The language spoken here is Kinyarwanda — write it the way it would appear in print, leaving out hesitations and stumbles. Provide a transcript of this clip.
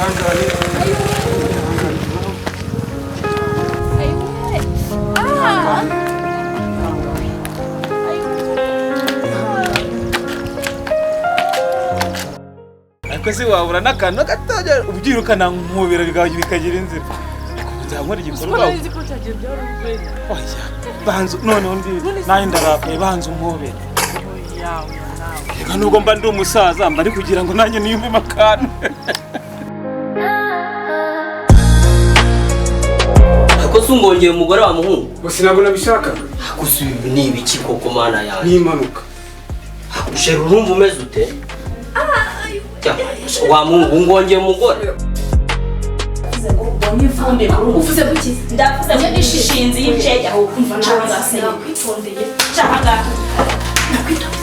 Ihangane. Ah! Ariko se wabura n'akantu gatoya ubyirukana nkubira bikagira inzira? Nzakora igikorwa. Nzi ko cyagiye byaravuye. Oya, banza noneho ndi nanjye ndarakaye, banza umpobere. Yawe nawe. Reka, nubwo mba ndi umusaza, mba ari kugira ngo nanjye niyumvemo akantu. Ariko se ungongeye umugore wa muhungu? Gusa ntabwo nabishakaga. Gusa ibi ni ibiki koko, Mana Ni yanjye? impanuka. Chéri, urumva umeze ute? Wa muhungu, ungongeye umugore. Ubonye ivumbi. Uvuze kuki? Ndavuze ngo ishinzi y'inshege aho kumva. Nawe. Nshaka. Nakwitondeye. Nshaka. Nakwitondeye.